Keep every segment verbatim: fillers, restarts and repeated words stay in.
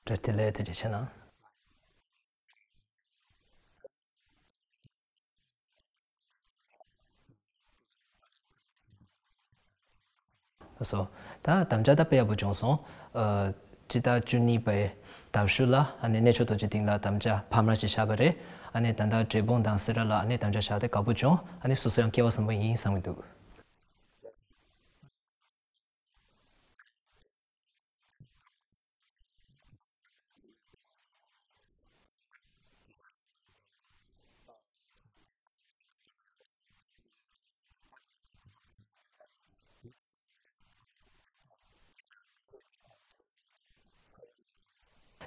བཀྲ་ཤིས་བདེ་ལེགས། དེ་འདྲ་བྱས་ན། ལགས་སོ། ད་དམ་བཅའ་ད་དཔེ་ཡག་པོ་བྱུང་སོང་། ཨ། སྤྱི་ཟླ་བཅུ་གཉིས་པའི་ཟླ་བཞི་ལ་ཨ་ནི་གནས་མཆོག་རྡོ་རྗེ་གདན་ལ་དམ་བཅའ་འཕར་མ་ཞིག་བཞག་པ་རེད། ཨ་ནི་ད་ལྟ་འབྲས་སྤུངས་དང་སེ་ར་ལ་ཨ་ནི་དམ་བཅའ་བཞག་སྟེ་དགའ་པོ་བྱུང་། ཨ་ནི་སོ་སོ་ཡང་སྐལ་བ་བཟང་པོ་ཡིན་བསམ་གྱི་འདུག་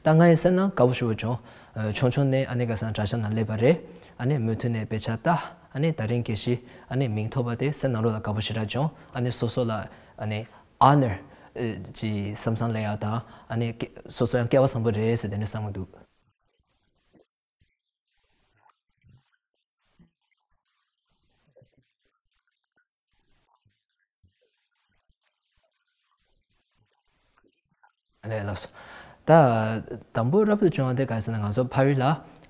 ད་ང་ཡི་སེམས་ནང་དགའ་པོ་ཞེ་པོ་བྱུང་། ཨ། ཆུང་ཆུང་ནས་ཨ་ནི་ག་ས་ན་གྲྭ་ཤག་ནང་སླེབས་པ་རེད། ཨ་ནི་མུ་མཐུད་ནས་དཔེ་ཆ་ལྟ། ཨ་ནི་ད་རིང་དགེ་བཤེས་ཨ་ནི་མིང་ཐོབ་པ་དེ་སེམས་ནང་ལོགས་ལ་དགའ་པོ་ཞེ་དྲག་བྱུང་། ཨ་ནི་སོ་སོ་ལ་ཨ་ནི་ཨོ་ནར་གྱི་བསམ་བསམ་ལས་ཡག་དང་། ཨ་ནི་སོ་སོ་ཡང་སྐལ་བ་བཟང་པོ་རེད་ཟེར་དེ་འདྲ་བསམ་གྱི་འདུག་ལགས་སོ། ད་དང་པོ་རབ་ཏུ་བྱུང་བ་དེ་ག་རེ་ཟེར་ན། ང་ཚོ་ཕ་རི་ལ་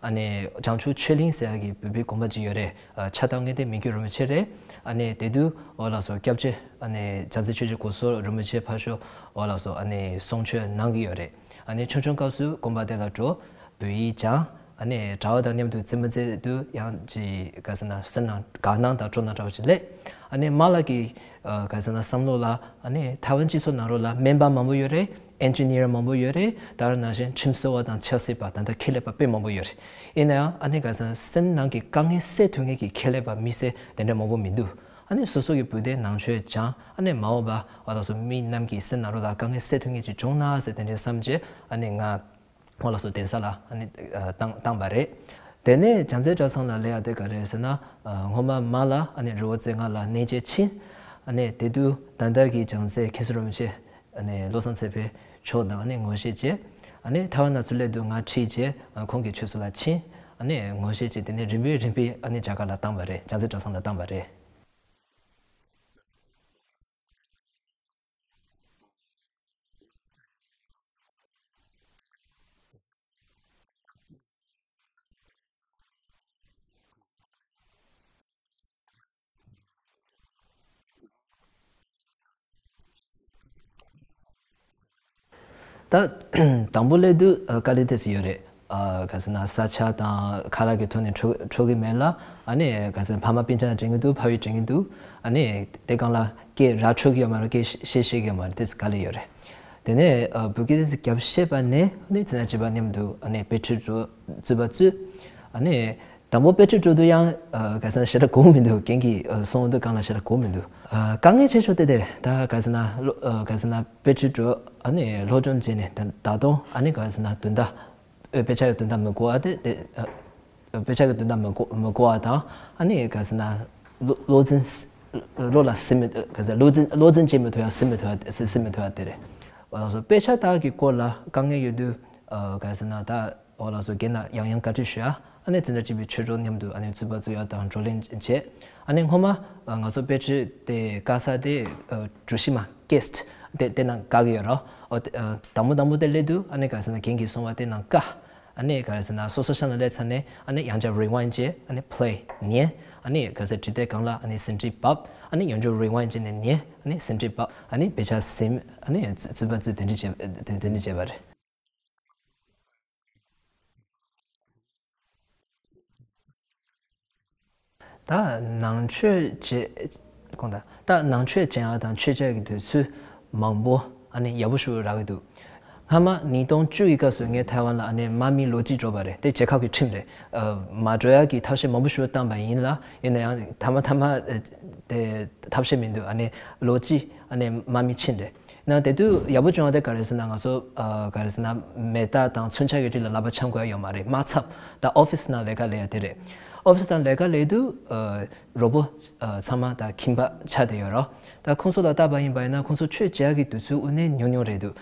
ཨ་ནི་བྱང་ཆུབ་ཆོས་གླིང་ཟེར་ཡག་གི་བོད་པའི་དགོན་པ་ཅིག་ཡོད་རེད། ཨ། ཕྱག་བཏབ་མཁན་དེ་མི་བསྐྱོད་རིན་པོ་ཆེ་རེད། ཨ་ནི་དེ་དུས་འོ་ལགས་སོ། སྐྱབས་རྗེ་ཨ་ནི་བྱང་རྩེ་ཆོས་རྗེ་གོ་ས་རིན་པོ་ཆེ་ཕར་ཞོག་འོ་ལགས་སོ། ཨ་ནི་གསུང་ཆོས་གནང་གི་ཡོད་རེད། ཨ་ནི་ཆུང་ཆུང་སྐབས་སུ་དགོན་པ་དེ་ལ་འགྲོ། བོད་ཡིག་སྦྱངས། ཨ་ནི་གྲྭ་བ་དང་མཉམ་དུ་རྩེད་མོ་རྩེ་དུས་ཡང་ཅིག་ག་རེ་ཟེར་ན་སེམས་ནང་དགའ་སྣང་དང་སྤྲོ་སྣང་འདྲ་བོ་ཞིག་སླེབས། ཨ་ནི་མ་ལ་གི་ཨ་ག་རེ་ཟེར་ན་བསམ་བློ་ལ། ཨ་ནི་ཐའེ་ཝན་སྤྱི་ཚོགས་ནང་ལོགས་ལ་སྨན་པ་མང་པོ་ཡོད་རེད། ཨེན་ཇི་ནི་ཡར་མང་པོ་ཡོད་རེད། ད་ག་ནང་བཞིན་ཁྲིམས་བཟོ་བ་དང་ཆབ་སྲིད་པ་ད་ལྟ་ཁེ་ལས་པ་དཔེ་མང་པོ་ཡོད་རེད། ཡིན་ན་ཡང་ཨ་ནི་ག་རེ་ཟེར་ན་སེམས་ནང་གི་དཀའ་ངལ་སེལ་ཐུབ་མཁན་གྱི་ཁེ་ལས་པ་མི་སེར་དེ་འདྲ་མང་པོ་མི་འདུག་ཨ་ནི་སོ་སོ་གི་བུ་དེ་ནང་ཆོས་སྦྱངས། ཨ་ནི་མ་འོངས་པ་འོ་ལགས་སོ་མི་རྣམས་ཀྱི་སེམས་ནང་ལོགས་ལ་དཀའ་ངལ་སེལ་ཐུབ་མཁན་ཅིག་བྱུང་ན་ཟེར་དེ་འདྲའི་བསམ་བྱས་ཨ་ནི་ང་འོ་ལགས་སོ་གདན་ས་ལ་ཨ་ནི་ཨ་བཏང་བཏང་པ་རེད། དེ་ནས་བྱང་རྩེ་གྲྭ་ཚང་ལ་སླེབས་ཡག་དེ་ག་རེ་ཟེར་ན། ཨ། སྔོན་མ་མ་ལ་ཨ་ནི་རི་བོ་རྩེ་ལྔ་ལ་གནས་མཇལ་ཕྱིན། ཨ་ནི་དེ་དུས་ད་ལྟ་གི་བྱང་རྩེ་མཁན་ཟུར་རིན་པོ་ཆེ་ཨ་ནི་བློ་བཟང་ཚེ་འཕེལ་མཆོག་དང་ཨ་ནི་ངོ་ཤེས་བྱས། ཨ་ནི་ཐའེ་ཝན་ན་ཚུར་སླེབས་དུས་ང་ཁྲིད་བྱས་ཨ་ཁོང་གི་ཆོས་ཚོགས་ལ་ཕྱིན། ཨ་ནི་ངོ་ཤེས་བྱས། དེ་ནས་རིམ་པས་རིམ་པས་ཨ་ནི་རྒྱ་གར་ལ་བཏང་བ་རེད། བྱང་རྩེ་གྲྭ་ཚང་ལ་བཏང་བ་རེད། ད་དང་པོ་སླེབས་དུས་ཨ་དཀའ་ལས་ཏོག་ཙམ་ཡོད་རེད། ཨ་ག་རེ་ཟེར་ན་ས་ཆ་དང་ཁ་ལག་གི་ཐོག་ནས་འཕྲོད་འཕྲོད་ཀྱི་མེད་ལ། ཨ་ནི་ག་རེ་ཟེར་ན་ཕ་མ་སྤུན་ཀྱག་དྲན་གྱི་འདུག་ཕ་ཡུལ་དྲན་གྱི་འདུག་ཨ་ནི་དེ་སྒང་ལ་སྐད་རག་འཕྲོད་ཀྱི་ཡོད་མ་རེད། སྐད་བཤད་ཤེས་ཀྱི་ཡོད་མ་རེད། ཏོག་ཙམ་དཀའ་ལས་ཡོད་རེད། དེ་ནས་ཨ་བོད་སྐད་ཏོག་ཙམ་རྒྱབ་ཤེས་པ་ནས་ཨ་ནི་ཚེ་རིང་བྱིས་པ་མཉམ་དུ་ཨ་ནི་དཔེ་ཁྲིད་འགྲོ་རྩོད་པ་རྩོད། ཨ་ནི་དང་པོ་དཔེ་ཁྲིད་འགྲོ་དུས་ཡང་ཨ་ག་རེ་ཟེར་ན་ཞེ་དྲག་གོ་མི་འདུག་རྒན་གྱིས་ཨ་གསུང་དུས་སྒང་ལ་ཞེ་དྲག་གོ་མི་འདུག་ཨ་དཀའ་ངལ་ཆེ་ཤོས་དེ་དེ་རེད། ད་ག་རེ་ཟེར་ན་སློ་ཨ་ག་རེ་ཟེར་ན་དཔེ་ཁྲིད་འགྲོ། ཨ་ནི་སློབ་སྦྱོང་བྱས་ནས་ད་ད་དུང་ཨ་ནི་ག་རེ་ཟེར་ན་དོན་དག་ཨ་དཔེ་ཆ་གི་དོན་དག་མི་གོ་བ་དེ་དེ་ཨ་དཔེ་ཆ་གི་དོན་དག་མི་གོ་མི་གོ་བ་དང་། ཨ་ནི་ག་རེ་ཟེར་ན་བློ་བློ་འཛིན་བློ་ལ་ཟིན་མི་ག་རེ་ཟེར་བློ་འཛིན་བློ་འཛིན་བྱེད་མི་ཐུབ་ཡ། ཟིན་མི་ཐུབ་ཡ་ཟིན་ཟིན་མི་ཐུབ་ཡ་དེ་རེད། འོ་ལགས་སོ། དཔེ་ཆ་དག་གི་སྐོར་ལ་དཀའ་ངལ་ཡོད་དུས་ཨ་ག་རེ་ཟེར་ན་ད་འོ་ལགས་སོ་རྒན་ལ་ཡང་ཡང་བཀའ་འདྲི་ཞུ་ཡ། ཨ་ནི་འཛིན་གྲྭ་གཅིག་པའི་ཆོས་གྲོགས་མཉམ་དུ་ཨ་ནི་རྩོད་པ་རྩོད་ཡ་དང་བགྲོ་གླེང་བྱས། ཨ་ནི་སྔོན་མ་ཨ་ང་ཚོ་དཔེ་ཁྲིད་དེ་དཀའ་ས་དེ་ཨ་གྲུ་བཞི་མ་ཀེ་སེ་ཊི་དེ་དེ་ནང་བཀག་གི་ཡོད་རེད། འོ་དེ་ཨ་དང་པོ་དང་པོ་དེ་སླེབས་དུས་ཨ་ནི་ག་རེ་ཟེར་ན་རྒན་གྱིས་གསུངས་པ་དེ་ནང་བཀག་ཨ་ནི་ག་རེ་ཟེར་ན་སོ་སོ་གཤམ་ལ་སླེབས་ཚར་ནས་ཨ་ནི་ཡང་བསྐྱར་རི་ཝའིན་ཌི་བྱས། ཨ་ནི་པི་ལེ་ཉན། ཨ་ནི་ག་རེ་ཟེར་བྲིས་དེབ་སྒང་ལ་ཨ་ནི་ཟིན་བྲིས་བབས། ཨ་ནི་ཡང་བསྐྱར་རི་ཝའིན་ཌི་བྱས་ནས་ཉན། ཨ་ནི་ཟིན་བྲིས་བབས། ཨ་ནི་དཔེ་ཆ་ཟིན། ཨ་ནི་རྩོད་པ་རྩོད། དེ་འདྲ་བྱས་དེ་དེ་འདྲ་བྱས་པ་རེད། ད་ནང་ཆོས་བྱེད་དགོངས་དག་ད་ནང་ཆོས་སྦྱང་ཡ་དང་ཆོས་བྱ་གི་དུས་ཚོད་མང་པོ་ཨ་ནི་ཡག་པོ་ཞིག་རག་གི་འདུག་སྔ་མ་ཉིས་སྟོང་བཅུ་ཡི་སྐབས་སུ་ངས་ཐའེ་ཝན་ལ་ཨ་ནི་དམག་མི་ལོ་གཅིག་འགྲོ་བ་རེད། དེ་རྒྱལ་ཁབ་ཀྱི་ཁྲིམས་རེད། ཨ་མ་འགྲོ་ཡ་གི་ཐབས་ཤེས་མང་པོ་ཞིག་བཏང་པ་ཡིན་ལ། ཡིན་ན་ཡང་མཐའ་མ་མཐའ་མ་ཨ་དེ་ཐབས་ཤེས་མི་འདུག་ཨ་ནི་ལོ་གཅིག་ཨ་ནི་དམག་མི་ཕྱིན་རེད། ན་དེ་དུས་ཡག་པོ་བྱུང་བ་དེ་ག་རེ་ཟེར་ན། ང་ཚོ་ཨ་ག་རེ་ཟེར་ན་མེ་སྟག་དང་མཚོན་ཆ་གི་རིགས་ལ་ལག་པ་འཆང་དགོས་ཡ་ཡོད་མ་རེད། དམག་ཚབ་ད་ཨོ་ཕི་སི་ནང་ལས་ཀ་ལས་ཡ་དེ་རེད། ཨོ་ཕི་སི་ནང་ལས་ཀ་ལས་དུས་ཨ་རོགས་པ་ཨ་ཚང་མ་ད་ཁྱིམ་པ་ཆགས་བསྡད་ཡོད་རེད། ད་ཁོང་ཚོ་ལ་བལྟས་པ་ཡིན་པ་ཡིན་ན་ཁོང་ཚོ་ཆོས་བྱེད་ཡ་གི་དུས་ཚོད་དངོས་གནས་ཉུང་ཉུང་རེད་འདུག་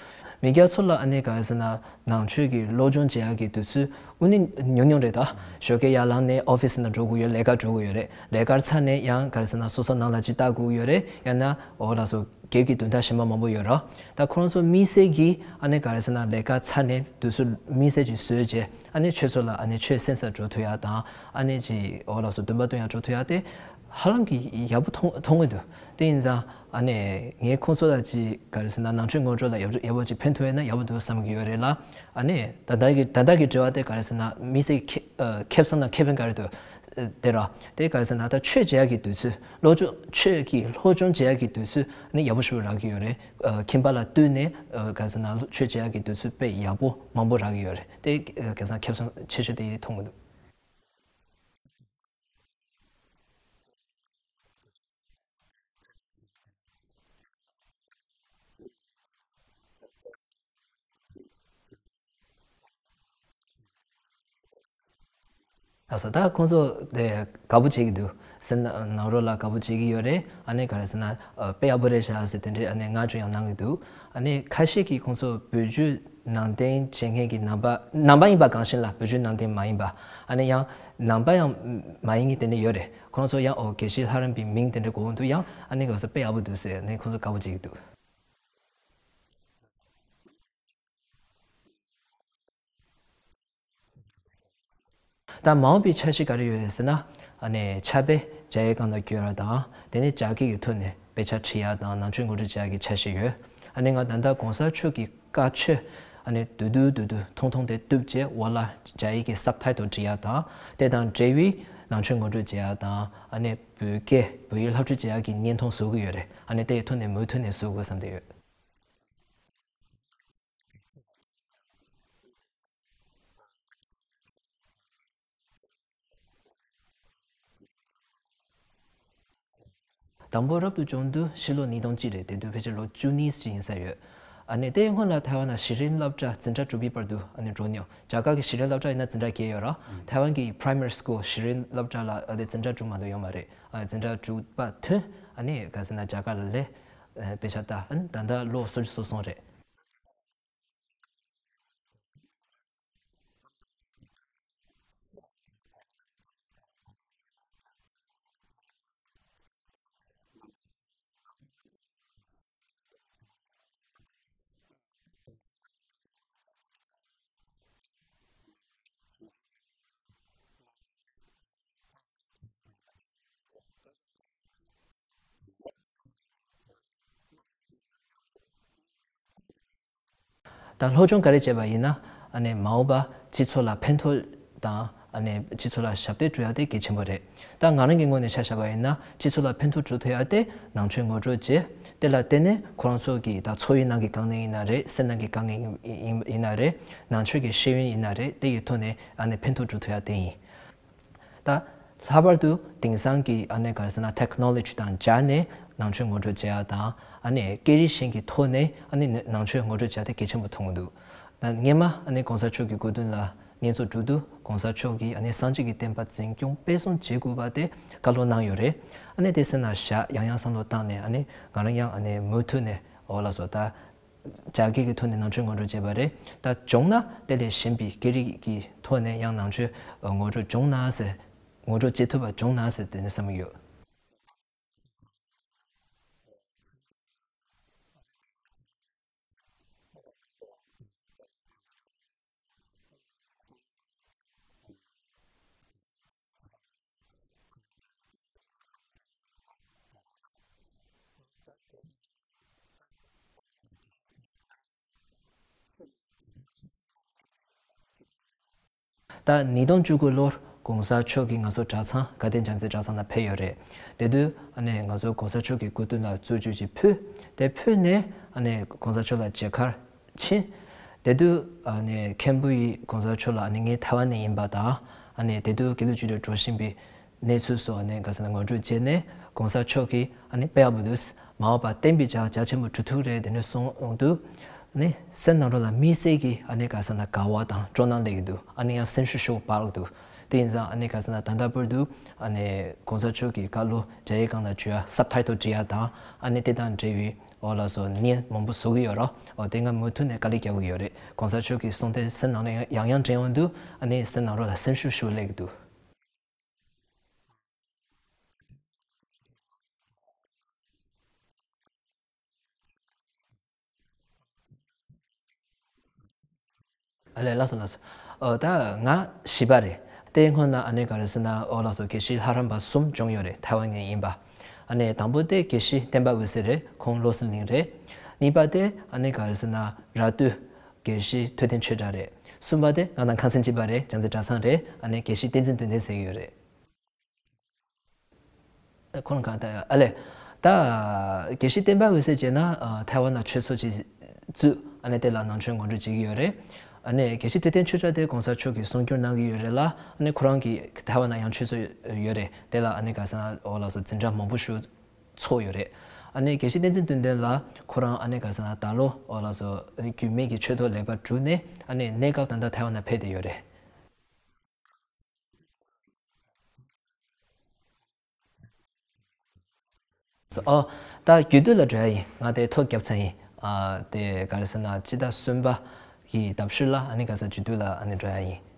མི་སྐྱ་ཚོ་ལ་ཨ་ནི་ག་རེ་ཟེར་ན་ནང་ཆོས་ཀྱི་སློབ་སྦྱོང་བྱེད་ཡག་གི་དུས་ཚོད་དངོས་གནས་ཉུང་ཉུང་རེད་ད། ཞོགས་ཀས་ཡར་ལངས་ནས་ཨོ་ཕི་སི་ནང་འགྲོ་དགོས་ཡོད། ལས་ཀ་འགྲོ་དགོས་ཡོད་རེད། ལས་ཀར་ཚར་ནས་ཡང་ག་རེ་ཟེར་ན་སོ་སོ་ནང་ལ་ཅིག་ལྟ་དགོས་ཡོད་རེད། ཡང་ན་འོ་ལགས་སོ་སྒེར་གྱི་དོན་དག་གཞན་པ་མང་པོ་ཡོད་ར། ད་ཁོ་རང་ཚོ་དམིགས་བསལ་གྱིས་ཨ་ནི་ག་རེ་ཟེར་ན་ལས་ཀ་ཚར་ནས་དུས་ཚོད་དམིགས་བསལ་ཅིག་བཟོས་རྗེས་ཨ་ནི་ཆོས་ཚོགས་ལ་ཨ་ནི་ཆོས་གསན་སར་འགྲོ་ཐུབ་ཡག་དང་ཨ་ནི་ཅིག་འོ་ལགས་སོ་འདོན་པ་འདོན་ཡག་འགྲོ་ཐུབ་ཡག་དེ་ཧ་ལམ་གྱི་ཡག་པོ་མཐོང་མཐོང་གི་འདུག་དེ་ཡིན་ཙང་ཨ་ནི་ངས་ཁོང་ཚོ་ལ་ཅིག་ག་རེ་ཟེར་ན་ནང་ཆོས་ངོ་སྤྲོད་ལ་ཡག་པོ་ཡག་པོ་ཅིག་ཕན་ཐོགས་ཡོད་ན་ཡག་པོ་འདུག་བསམ་གྱི་ཡོད་རེད་ལ། ཨ་ནི་ད་ལྟ་གི་ད་ལྟ་གི་འབྲེལ་བ་དེ་ག་རེ་ཟེར་ན་དམིགས་བསལ་ཁེ་ཨ་ཁེ་བཟང་དང་ཁེ་ཕན་ག་རེ་འདུག་དེ་ར། དེ་ག་རེ་ཟེར་ན་ད་ཆོས་བྱེད་ཡག་གི་དུས་ཚོད་སློབ་སྦྱོང་ཆོས་ཀྱི་སློབ་སྦྱོང་བྱེད་ཡག་གི་དུས་ཚོད་ནི་ཡག་པོ་ཞིག་རག་གི་ཡོད་རེད། ཨ་ཁྱིམ་པ་ལ་བསྟུན་ནས་ཨ་ག་རེ་ཟེར་ན་ཆོས་བྱེད་ཡག་གི་དུས་ཚོད་དཔེ་ཡག་པོ་མང་པོ་རག་གི་ཡོད་རེད། དེ་ཨ་ག་རེ་ཟེར་ན་ཁེ་བཟང་ཆེ་ཤོས་དེ་མཐོང་གི་འདུག་ལགས་སོ། ད་ཁོང་ཚོ་དེ་དགའ་པོ་བྱེད་ཀྱི་འདུག་སེམས་ནང་ལོགས་ལ་དགའ་པོ་བྱེད་ཀྱི་ཡོད་རེད། ཨ་ནི་ག་རེ་ཟེར་ན་ཨ་དཔེ་ཡག་པོ་རེད་ཤག་ཟེར་དེ་འདྲའི་ཨ་ནི་བསྔགས་བརྗོད་ཡང་གནང་གི་འདུག་ཨ་ནི་ཁ་ཤས་ཀྱིས་ཁོང་ཚོ་བོད་བརྒྱུད་ནང་བསྟན་བྱེད་མཁན་གྱི་ནང་པ་ནང་པ་ཡིན་པ་གང་ཞིག་ལ་བོད་བརྒྱུད་ནང་བསྟན་མ་ཡིན་པ་ཨ་ནི་ཡང་ནང་པ་ཡང་མ་ཡིན་མཁན་དེ་འདྲ་ཡོད་རེད། ཁོང་ཚོ་ཡང་ཨོ་དགེ་བཤེས་ལྷ་རམས་པའི་མིང་དེ་འདྲ་གོ་གི་འདུག་ཡང་ཨ་ནི་ག་རེ་ཟེར་དཔེ་ཡག་པོ་འདུག་ཟེར་ཨ་ནི་ཁོང་ཚོ་དགའ་པོ་བྱེད་ཀྱི་འདུག་ད་མ་འོངས་པའི་འཆར་གཞི་ག་རེ་ཡོད་རེད་ཟེར་ན། ཨ་ནི་ཕྱག་དཔེ་རྒྱ་ཡིག་སྒང་ལ་བསྒྱུར་བ་དང་དེ་ནས་རྒྱ་སྐད་ཀྱི་ཐོག་ནས་དཔེ་ཆ་ཁྲིད་ཡག་དང་ནང་ཆོས་ངོ་སྤྲོད་བྱེད་ཡག་གི་འཆར་གཞི་ཡོད། ཨ་ནི་ང་ད་ལྟ་གོང་ས་མཆོག་གི་བཀའ་ཆོས་ཨ་ནི་བསྡུས་བསྡུས་བསྡུས་བསྡུས་ཐུང་ཐུང་དེ་བཏུབ་རྗེས་འོག་ལ་རྒྱ་ཡིག་གི་སབ་ཊའི་ཊལ་བྲིས་ཡག་དང་དེ་དང་འབྲེལ་བའི་ནང་ཆོས་ངོ་སྤྲོད་བྱེད་ཡག་དང་ཨ་ནི་བོད་སྐད་བོད་ཡིག་སློབ་ཁྲིད་བྱེད་ཡག་གི་བརྙན་ཐུང་བཟོ་གི་ཡོད་རེད། ཨ་ནི་དེའི་ཐོག་ནས་མུ་མཐུད་ནས་བཟོ་དགོས་བསམ་བསྡད་ཡོད། དང་པོ་རབ་ཏུ་བྱུང་དུས་ཕྱི་ལོ་ཉིས་སྟོང་གཅིག་རེད། དེ་དུས་ཕལ་ཆེར་ལོ་བཅུ་གཉིས་ཅིག་ཡིན་ས་ཡོད། ཨ་ནི་དེའི་སྔོན་ལ་ཐའེ་ཝན་ན་གཞི་རིམ་སློབ་གྲྭ་འཛིན་གྲྭ་དྲུག་པའི་བར་དུ་ཨ་ནི་འགྲོ་མྱོང་། རྒྱ་གར་གྱི་གཞི་རིམ་སློབ་གྲྭ་ཡིན་ན་འཛིན་གྲྭ་བརྒྱད་ཡོད་ར། ཐའེ་ཝན་གྱི་པི་རའི་མ་རི་སི་ཀུལ་གཞི་རིམ་སློབ་གྲྭ་ལ་ཨ་ནི་འཛིན་གྲྭ་དྲུག་མ་གཏོགས་ཡོད་མ་རེད། ཨ་ནི་འཛིན་གྲྭ་དྲུག་པ་ཐོན་ཨ་ནི་ག་ཟེར་ན་རྒྱ་གར་ལ་སླེབས། ཨ་དཔེ་ཆ་ལྟ། ཨ་ནི་ད་ལྟ་ལོ་སོ་བཞི་སོ་གསུམ་རེད། ད་སློབ་སྦྱོང་ག་རེ་བྱས་པ་ཡིན་ན་ཨ་ནི་མ་འོངས་པ་སྤྱི་ཚོགས་ལ་ཕན་ཐོགས་དང་ཨ་ནི་སྤྱི་ཚོགས་ལ་ཞབས་འདེགས་སྒྲུབ་ཡ་དེ་གལ་ཆེན་པོ་རེད། ད་ང་རང་གི་ངོས་ནས་ཆ་བཞག་པ་ཡིན་ན་སྤྱི་ཚོགས་ལ་ཕན་ཐོགས་སྒྲུབ་ཐུབ་ཡ་དེ་ནང་ཆོས་ངོ་སྤྲོད་བྱས། དེ་ལ་བརྟེན་ནས་ཁོ་རང་ཚོ་གི་ད་འཚོ་བའི་ནང་གི་དཀའ་ངལ་ཡིན་ན་རེད། སེམས་ནང་གི་དཀའ་ངལ་ཡིན་ཡིན་ཡིན་ན་རེད། ནང་ཆོས་ཀྱི་ཤེས་ཡོན་ཡིན་ན་རེད། དེ་ཡི་ཐོག་ནས་ཨ་ནི་ཕན་ཐོགས་སྒྲུབ་ཐུབ་ཡ་དེ་ཡིན། ད་ལྷག་པར་དུ་དེང་སང་གི་ཨ་ནི་ག་རེ་ཟེར་ན་ཊེག་ནོ་ལོ་ཇི་དང་སྦྱར་ནས་ནང་ཆོས་ངོ་སྤྲོད་བྱེད་ཡ་དང་ཨ་ནི་སྐད་རིགས་གཞན་གྱི་ཐོག་ནས་ཨ་ནི་ནང་ཆོས་ངོ་སྤྲོད་བྱེད་ཡ་དེ་གལ་ཆེན་པོ་མཐོང་གི་འདུག་ད་སྔོན་མ་ཨ་ནི་གོང་ས་མཆོག་གི་སྐུ་མདུན་ལ་བསྙེན་རྫོགས་གྲུབ་དུས་གོང་ས་མཆོག་གིས་ཨ་ནི་སངས་རྒྱས་ཀྱི་བསྟན་པ་འཛིན་སྐྱོང་སྤེལ་གསུམ་བྱེད་དགོས་པ་དེ་བཀའ་སློབ་གནང་ཡོད་རེད། ཨ་ནི་དེ་སེམས་ན་བཞག་ཡང་ཡང་བསམ་བློ་བཏང་ནས་ཨ་ནི་ང་རང་ཡང་ཨ་ནི་མུ་མཐུད་ནས་འོ་ལགས་སོ་ད། རྒྱ་སྐད་ཀྱི་ཐོག་ནས་ནང་ཆོས་ངོ་སྤྲོད་བྱས་པ་རེད། ད་བྱུང་ན་དེ་ལས་གཞན་པའི་སྐད་རིགས་ཀྱི་ཐོག་ནས་ཡང་ནང་ཆོས་ངོ་སྤྲོད་བྱུང་ན་ཟེར། ངོ་སྤྲོད་བྱེད་ཐུབ་པ་བྱུང་ན་ཟེར་དེ་ནས་བསམ་གྱི་ཡོད། ད་ཉིས་སྟོང་བཅུ་དགུ་ལོར་གོང་ས་མཆོག་གིས་ང་ཚོ་གྲྭ་ཚང་དགའ་ལྡན་བྱང་རྩེ་གྲྭ་ཚང་ལ་ཕེབས་ཡོད་རེད། དེ་དུས་ཨ་ནི་ང་ཚོ་གོང་ས་མཆོག་གི་སྐུ་མདུན་ལ་རྩོད་བཅུད་ཅིག་ཕུལ། དེ་ཕུལ་ནས་ཨ་ནི་གོང་ས་མཆོག་ལ་མཇལ་ཁར་ཕྱིན། དེ་དུས་ཨ་ནི་མཁན་པོ་ཡིས་གོང་ས་མཆོག་ལ་ཨ་ནི་ངས་ཐའེ་ཝན་ནས་ཡིན་པ་དང་ཨ་ནི་དེ་དུས་དགེ་ལུགས་ཆོས་ལུགས་འགྲོ་བཞིན་པའི་གནས་ཚུལ་སོགས་ཨ་ནི་ག་ཟེར་ན་ངོ་སྤྲོད་བྱས་ནས་གོང་ས་མཆོག་གིས་ཨ་ནི་དཔེ་ཡག་པོ་འདུག་མ་འོངས་པ་བསྟན་པའི་ལྗགས་རྒྱ་ཆེན་པོ་གྲུབ་ཐུབ་རེད་དེ་འདྲ་གསུངས་འོང་དུས་ཨ་ནི་སེམས་ནང་ལོགས་ལ་དམིགས་བསལ་གྱི་ཨ་ནི་ག་ཟེར་ན་དགའ་བ་དང་སྤྲོ་སྣང་སླེབས་ཀྱི་འདུག་ཨ་ནི་ཡང་སེམས་ཤུགས་ཤུགས་སྤར་གྱི་འདུག་དེ་ཡིན་ཙང་ཨ་ནི་ག་ཟེར་ན་ད་ལྟ་བར་དུ་ཨ་ནི་གོང་ས་མཆོག་གི་བཀའ་སློབ་རྒྱ་ཡིག་སྒང་ལ་བསྒྱུར་ཡ་སབ་ཊའི་ཊལ་བྲིས་ཡ་དང་ཨ་ནི་དེ་དང་འབྲེལ་བའི་ འོ་ལགས་སོ་བརྙན་མང་པོ་བཟོ་གི་ཡོད་རོ། འོ་དེ་ང་མུ་མཐུད་ནས་དཀའ་ལས་རྒྱག་གི་ཡོད་རེད། གོང་ས་མཆོག་གི་གསུང་དེ་སེམས་ནང་ལ་ཡང་ཡང་དྲན་ཡོང་དུས་ཨ་ནི་སེམས་ནང་རོ་ལ་སེམས་ཤུགས་ཤུགས་སླེབས་ཀྱི་འདུག་ཨ་ལས་ལགས་སོ་ལགས་སོ། ཨོ་ད་ང་བཞི་པ་རེད། དེའི་སྔོན་ལ་ཨ་ནི་ག་རེ་ཟེར་ན་ཨོ་ལགས་སོ་དགེ་བཤེས་ལྷ་རམས་པ་གསུམ་བྱུང་ཡོད་རེད་ཐའེ་ཝན་ནས་ཡིན་པ། ཨ་ནི་དང་པོ་དེ་དགེ་བཤེས་བསྟན་པ་འོད་ཟེར་རེད། ཁོང་བློ་གསལ་གླིང་རེད། གཉིས་པ་དེ་ཨ་ནི་ག་རེ་ཟེར་ན་ར་སྟོད་དགེ་བཤེས་ཐུབ་བསྟན་ཆོས་གྲགས་རེད། གསུམ་པ་དེ་ང་དང་ཁང་ཚན་གཅིག་པ་རེད། བྱང་རྩེ་གྲྭ་ཚང་རེད། ཨ་ནི་དགེ་བཤེས་བསྟན་འཛིན་དོན་ལྡན་ཟེར་གྱི་ཡོད་རེད། ཁོང་གང་ལྟར་ཨ་ལས། ད་དགེ་བཤེས་བསྟན་པ་འོད་ཟེར་བྱས་ན་ཨ་ཐའེ་ཝན་ལ་ཆོས་ཚོགས་ཅིག་བཙུགས། ཨ་ནི་དེ་ལ་ནང་ཆོས་ངོ་སྤྲོད་བྱེད་ཀྱི་ཡོད་རེད། ཨ་ནི་དགེ་བཤེས་ཐུབ་བསྟན་ཆོས་གྲགས་དེ་གོང་ས་མཆོག་གིས་གསུང་སྒྱུར་གནང་གི་ཡོད་རེད་ལ། ཨ་ནི་ཁོ་རང་གི་ཐའེ་ཝན་ལ་ཡང་ཆོས་ཚོགས་ཡོད་རེད། དེ་ལ་ཨ་ནི་ག་ས་འོ་ལགས་སོ་འཛིན་གྲྭ་མང་པོ་ཞིག་ཚོགས་ཡོད་རེད། ཨ་ནི་དགེ་བཤེས་བསྟན་འཛིན་དོན་ལྡན་ལགས་ཁོ་རང་ཨ་ནི་ག་ས་ད་ལོ་འོ་ལགས་སོ་རྒྱུད་སྨད་ཀྱི་ཆོས་ཐོག་ལེགས་པར་གྲུབ་ནས་ཨ་ནི་གནས་སྐབས་ད་ལྟ་ཐའེ་ཝན་ལ་ཕེབས་བསྡད་ཡོད་རེད། ཨོ། ད་རྒྱུད་སྟོད་ལ་འགྲོ་ཡ་ཡིན། ང་དེ་ཐོ་བརྒྱབ་ཚར་ཡིན། ཨ་དེ་ག་རེ་ཟེར་ན་སྤྱི་ཟླ་གསུམ་པ་གི་ཟླ་ཤུལ་ལ་ཨ་ནི་ག་ས་རྒྱུད་སྟོད་ལ་ཨ་ནི་འགྲོ་ཡ་ཡིན།